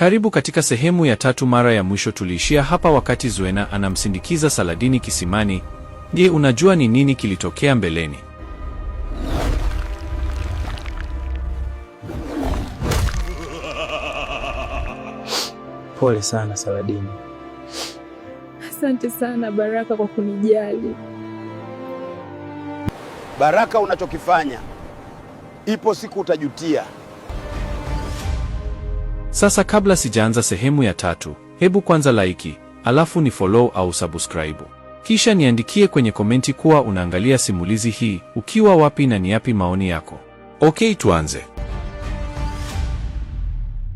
Karibu katika sehemu ya tatu. Mara ya mwisho tuliishia hapa wakati Zuena anamsindikiza Saladini kisimani. Je, unajua ni nini kilitokea mbeleni? Pole sana Saladini. Asante sana Baraka kwa kunijali. Baraka, unachokifanya ipo siku utajutia. Sasa kabla sijaanza sehemu ya tatu, hebu kwanza like, alafu ni follow au subscribe. Kisha niandikie kwenye komenti kuwa unaangalia simulizi hii ukiwa wapi na ni yapi maoni yako. Okay, tuanze.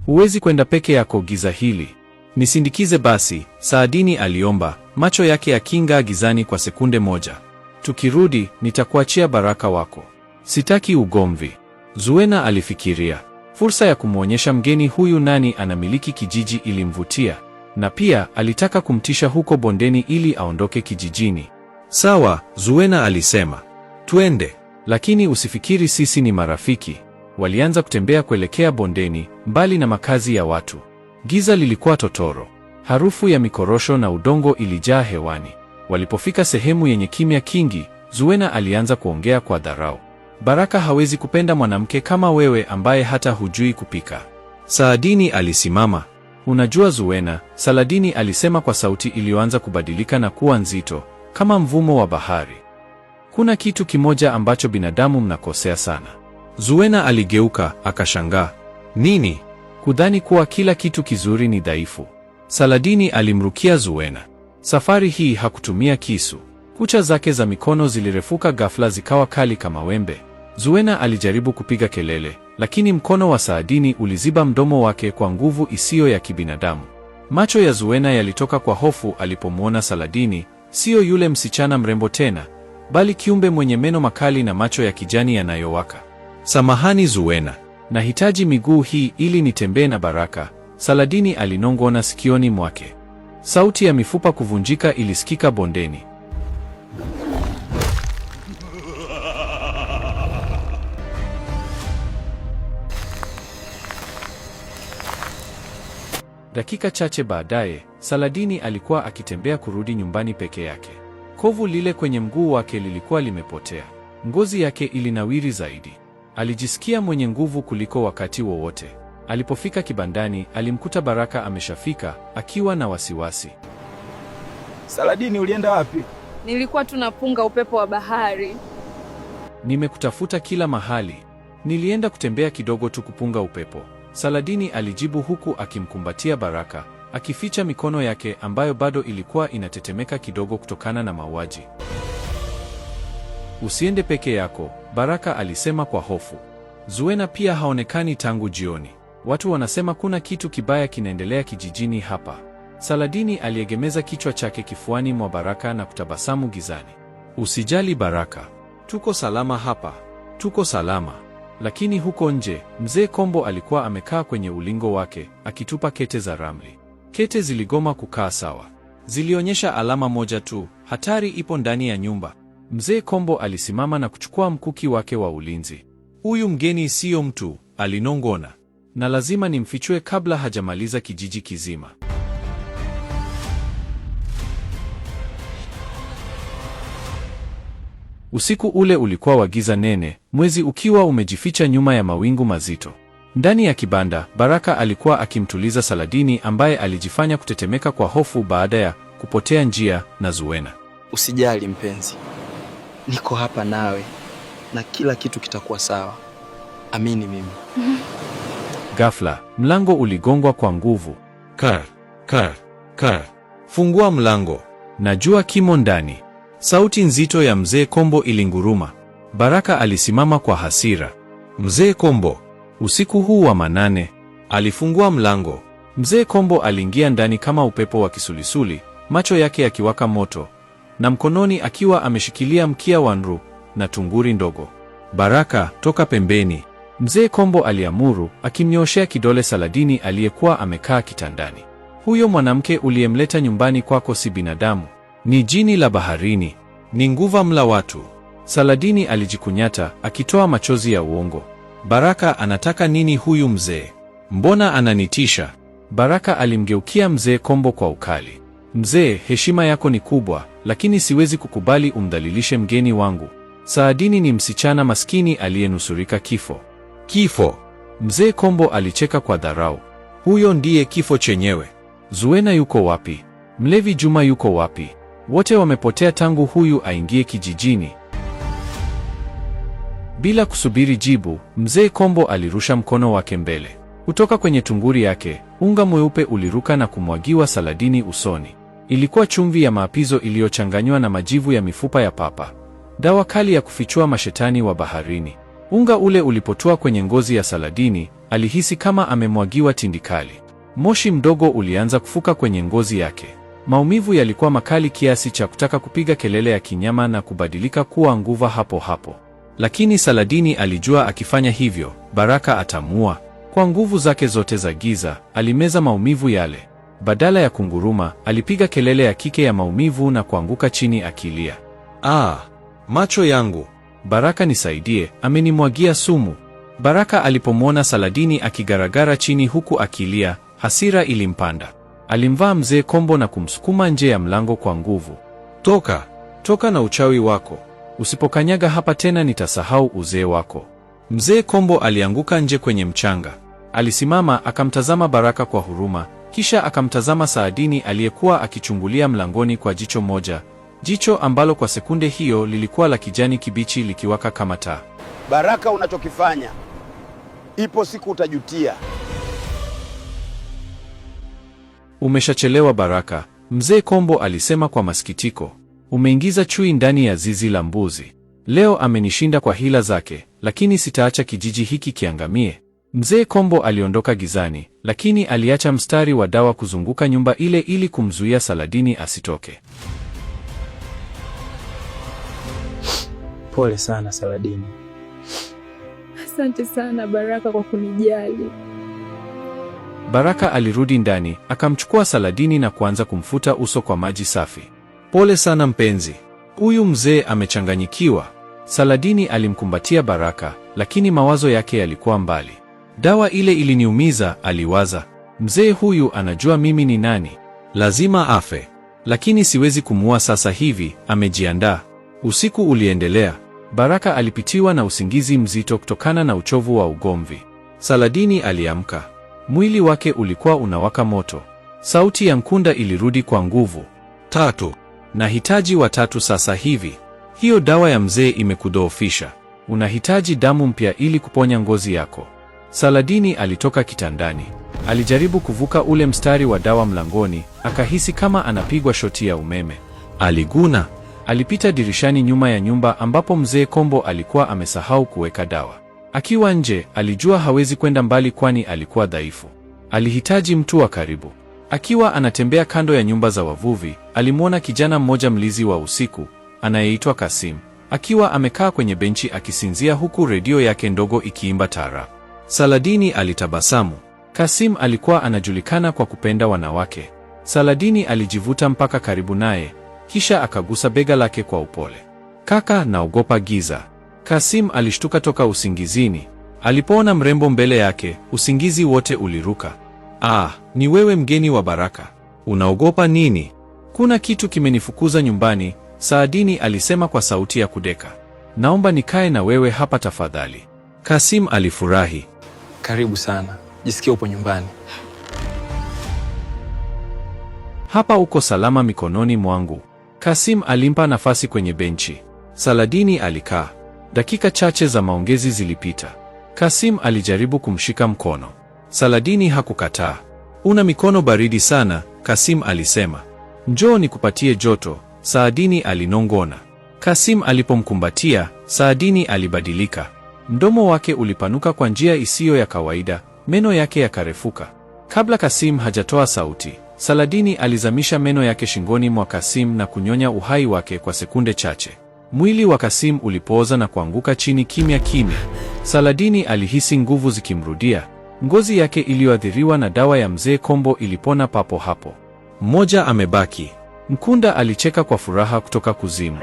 Huwezi kwenda peke yako giza hili. Nisindikize basi, Saadini aliomba, macho yake yaking'aa gizani kwa sekunde moja. Tukirudi, nitakuachia Baraka wako. Sitaki ugomvi. Zuena alifikiria. Fursa ya kumwonyesha mgeni huyu nani anamiliki kijiji ilimvutia, na pia alitaka kumtisha huko bondeni ili aondoke kijijini. Sawa, Zuena alisema, twende, lakini usifikiri sisi ni marafiki. Walianza kutembea kuelekea bondeni, mbali na makazi ya watu. Giza lilikuwa totoro. Harufu ya mikorosho na udongo ilijaa hewani. Walipofika sehemu yenye kimya kingi, Zuena alianza kuongea kwa dharau. Baraka hawezi kupenda mwanamke kama wewe ambaye hata hujui kupika. Saadini alisimama. Unajua Zuena, Saladini alisema kwa sauti iliyoanza kubadilika na kuwa nzito kama mvumo wa bahari. Kuna kitu kimoja ambacho binadamu mnakosea sana. Zuena aligeuka akashangaa. Nini? Kudhani kuwa kila kitu kizuri ni dhaifu. Saladini alimrukia Zuena. Safari hii hakutumia kisu. Kucha zake za mikono zilirefuka ghafla zikawa kali kama wembe. Zuena alijaribu kupiga kelele, lakini mkono wa Saadini uliziba mdomo wake kwa nguvu isiyo ya kibinadamu. Macho ya Zuena yalitoka kwa hofu alipomwona Saladini, siyo yule msichana mrembo tena, bali kiumbe mwenye meno makali na macho ya kijani yanayowaka. Samahani Zuena, nahitaji miguu hii ili nitembee na Baraka, Saladini alinong'ona sikioni mwake. Sauti ya mifupa kuvunjika ilisikika bondeni. Dakika chache baadaye, Saladini alikuwa akitembea kurudi nyumbani peke yake. Kovu lile kwenye mguu wake lilikuwa limepotea. Ngozi yake ilinawiri zaidi. Alijisikia mwenye nguvu kuliko wakati wowote. Alipofika kibandani, alimkuta Baraka ameshafika akiwa na wasiwasi. Saladini, ulienda wapi? Nilikuwa tunapunga upepo wa bahari. Nimekutafuta kila mahali. Nilienda kutembea kidogo tu kupunga upepo, Saladini alijibu huku akimkumbatia Baraka, akificha mikono yake ambayo bado ilikuwa inatetemeka kidogo kutokana na mauaji. Usiende peke yako, Baraka alisema kwa hofu. Zuena pia haonekani tangu jioni. Watu wanasema kuna kitu kibaya kinaendelea kijijini hapa. Saladini aliegemeza kichwa chake kifuani mwa Baraka na kutabasamu gizani. Usijali Baraka, tuko salama hapa, tuko salama. Lakini huko nje, mzee Kombo alikuwa amekaa kwenye ulingo wake akitupa kete za ramli. Kete ziligoma kukaa sawa, zilionyesha alama moja tu: hatari ipo ndani ya nyumba. Mzee Kombo alisimama na kuchukua mkuki wake wa ulinzi. Huyu mgeni siyo mtu, alinong'ona, na lazima nimfichue kabla hajamaliza kijiji kizima. Usiku ule ulikuwa wa giza nene, mwezi ukiwa umejificha nyuma ya mawingu mazito. Ndani ya kibanda, Baraka alikuwa akimtuliza Saladini ambaye alijifanya kutetemeka kwa hofu baada ya kupotea njia na Zuena. Usijali mpenzi, niko hapa nawe na kila kitu kitakuwa sawa, amini mimi. Ghafla, mlango uligongwa kwa nguvu. Kar, kar, kar. Fungua mlango. Najua kimo ndani. Sauti nzito ya mzee Kombo ilinguruma. Baraka alisimama kwa hasira. Mzee Kombo, usiku huu wa manane. Alifungua mlango. Mzee Kombo aliingia ndani kama upepo wa kisulisuli, macho yake yakiwaka moto, na mkononi akiwa ameshikilia mkia wa nru na tunguri ndogo. Baraka, toka pembeni, Mzee Kombo aliamuru, akimnyooshea kidole Saladini aliyekuwa amekaa kitandani. Huyo mwanamke uliyemleta nyumbani kwako si binadamu, ni jini la baharini, ni nguva mla watu. Saladini alijikunyata akitoa machozi ya uongo. Baraka anataka nini huyu mzee? Mbona ananitisha? Baraka alimgeukia mzee Kombo kwa ukali. Mzee, heshima yako ni kubwa, lakini siwezi kukubali umdhalilishe mgeni wangu. Saadini ni msichana maskini aliyenusurika kifo. Kifo? Mzee Kombo alicheka kwa dharau. Huyo ndiye kifo chenyewe. Zuena yuko wapi? Mlevi Juma yuko wapi? Wote wamepotea tangu huyu aingie kijijini. Bila kusubiri jibu, mzee Kombo alirusha mkono wake mbele. Kutoka kwenye tunguri yake, unga mweupe uliruka na kumwagiwa Saladini usoni. Ilikuwa chumvi ya maapizo iliyochanganywa na majivu ya mifupa ya papa, dawa kali ya kufichua mashetani wa baharini. Unga ule ulipotua kwenye ngozi ya Saladini, alihisi kama amemwagiwa tindikali. Moshi mdogo ulianza kufuka kwenye ngozi yake. Maumivu yalikuwa makali kiasi cha kutaka kupiga kelele ya kinyama na kubadilika kuwa nguva hapo hapo. Lakini Saladini alijua akifanya hivyo, Baraka atamua. Kwa nguvu zake zote za giza, alimeza maumivu yale. Badala ya kunguruma, alipiga kelele ya kike ya maumivu na kuanguka chini akilia. Ah, macho yangu! Baraka nisaidie, amenimwagia sumu. Baraka alipomwona Saladini akigaragara chini huku akilia, hasira ilimpanda. Alimvaa mzee Kombo na kumsukuma nje ya mlango kwa nguvu. Toka, toka na uchawi wako. Usipokanyaga hapa tena nitasahau uzee wako. Mzee Kombo alianguka nje kwenye mchanga. Alisimama akamtazama Baraka kwa huruma, kisha akamtazama Saadini aliyekuwa akichungulia mlangoni kwa jicho moja, jicho ambalo kwa sekunde hiyo lilikuwa la kijani kibichi likiwaka kama taa. Baraka, unachokifanya ipo siku utajutia. Umeshachelewa Baraka, mzee Kombo alisema kwa masikitiko. Umeingiza chui ndani ya zizi la mbuzi. Leo amenishinda kwa hila zake, lakini sitaacha kijiji hiki kiangamie. Mzee Kombo aliondoka gizani, lakini aliacha mstari wa dawa kuzunguka nyumba ile ili kumzuia Saladini asitoke. Pole sana Saladini. Asante sana Baraka kwa kunijali. Baraka alirudi ndani, akamchukua Saladini na kuanza kumfuta uso kwa maji safi. Pole sana mpenzi, huyu mzee amechanganyikiwa. Saladini alimkumbatia Baraka, lakini mawazo yake yalikuwa mbali. Dawa ile iliniumiza, aliwaza. Mzee huyu anajua mimi ni nani, lazima afe, lakini siwezi kumuua sasa hivi, amejiandaa. Usiku uliendelea. Baraka alipitiwa na usingizi mzito kutokana na uchovu wa ugomvi. Saladini aliamka. Mwili wake ulikuwa unawaka moto. Sauti ya Nkunda ilirudi kwa nguvu. Tatu. Nahitaji watatu sasa hivi. Hiyo dawa ya mzee imekudhoofisha. Unahitaji damu mpya ili kuponya ngozi yako. Saladini alitoka kitandani. Alijaribu kuvuka ule mstari wa dawa mlangoni, akahisi kama anapigwa shoti ya umeme. Aliguna. Alipita dirishani nyuma ya nyumba ambapo mzee Kombo alikuwa amesahau kuweka dawa. Akiwa nje, alijua hawezi kwenda mbali kwani alikuwa dhaifu. Alihitaji mtu wa karibu. Akiwa anatembea kando ya nyumba za wavuvi, alimwona kijana mmoja mlizi wa usiku anayeitwa Kasim, akiwa amekaa kwenye benchi akisinzia huku redio yake ndogo ikiimba taarab. Saladini alitabasamu. Kasim alikuwa anajulikana kwa kupenda wanawake. Saladini alijivuta mpaka karibu naye, kisha akagusa bega lake kwa upole. Kaka, naogopa giza. Kasim alishtuka toka usingizini. Alipoona mrembo mbele yake, usingizi wote uliruka. Ah, ni wewe mgeni wa Baraka. Unaogopa nini? Kuna kitu kimenifukuza nyumbani, Saadini alisema kwa sauti ya kudeka. Naomba nikae na wewe hapa tafadhali. Kasim alifurahi. Karibu sana, jisikie upo nyumbani. Hapa uko salama mikononi mwangu. Kasim alimpa nafasi kwenye benchi. Saladini alikaa. Dakika chache za maongezi zilipita. Kasim alijaribu kumshika mkono. Saladini hakukataa. Una mikono baridi sana, Kasim alisema. Njoo nikupatie joto, Saadini alinong'ona. Kasim alipomkumbatia, Saadini alibadilika. Mdomo wake ulipanuka kwa njia isiyo ya kawaida, meno yake yakarefuka. Kabla Kasim hajatoa sauti, Saladini alizamisha meno yake shingoni mwa Kasim na kunyonya uhai wake kwa sekunde chache. Mwili wa Kasim ulipooza na kuanguka chini kimya kimya. Saladini alihisi nguvu zikimrudia. Ngozi yake iliyoathiriwa na dawa ya mzee Kombo ilipona papo hapo. Mmoja amebaki. Mkunda alicheka kwa furaha kutoka kuzimu.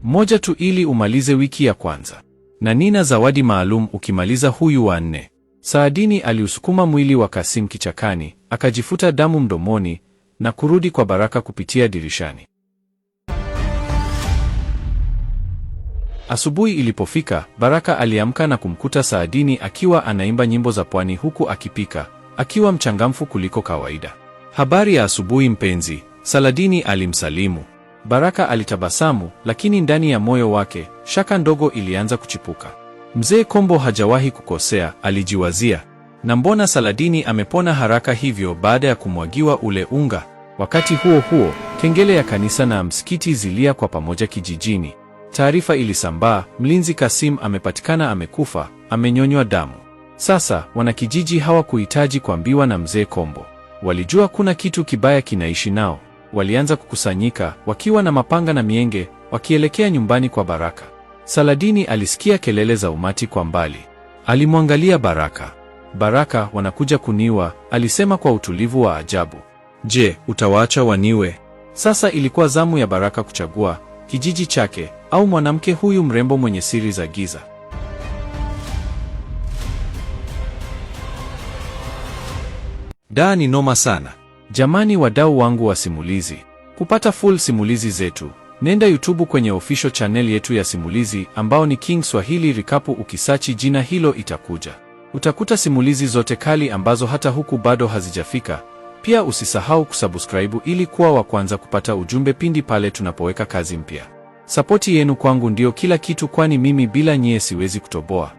Mmoja tu ili umalize wiki ya kwanza, na nina zawadi maalum ukimaliza huyu wa nne. Saadini aliusukuma mwili wa Kasim kichakani, akajifuta damu mdomoni na kurudi kwa Baraka kupitia dirishani. Asubuhi ilipofika, Baraka aliamka na kumkuta Saadini akiwa anaimba nyimbo za pwani huku akipika, akiwa mchangamfu kuliko kawaida. Habari ya asubuhi mpenzi, Saladini alimsalimu. Baraka alitabasamu, lakini ndani ya moyo wake shaka ndogo ilianza kuchipuka. Mzee Kombo hajawahi kukosea, alijiwazia. Na mbona Saladini amepona haraka hivyo baada ya kumwagiwa ule unga? Wakati huo huo, kengele ya kanisa na msikiti zilia kwa pamoja kijijini. Taarifa ilisambaa, mlinzi Kasim amepatikana amekufa, amenyonywa damu. Sasa wanakijiji hawakuhitaji kuambiwa na mzee Kombo. Walijua kuna kitu kibaya kinaishi nao. Walianza kukusanyika wakiwa na mapanga na mienge, wakielekea nyumbani kwa Baraka. Saladini alisikia kelele za umati kwa mbali. Alimwangalia Baraka. Baraka, wanakuja kuniua, alisema kwa utulivu wa ajabu. Je, utawaacha waniwe? Sasa ilikuwa zamu ya Baraka kuchagua kijiji chake au mwanamke huyu mrembo mwenye siri za giza. Daa ni noma sana. Jamani, wadau wangu wa simulizi, kupata full simulizi zetu, nenda YouTube kwenye official channel yetu ya simulizi ambao ni King Swahili Recap. Ukisachi jina hilo itakuja, utakuta simulizi zote kali ambazo hata huku bado hazijafika. Pia usisahau kusubscribe ili kuwa wa kwanza kupata ujumbe pindi pale tunapoweka kazi mpya. Sapoti yenu kwangu ndio kila kitu, kwani mimi bila nyie siwezi kutoboa.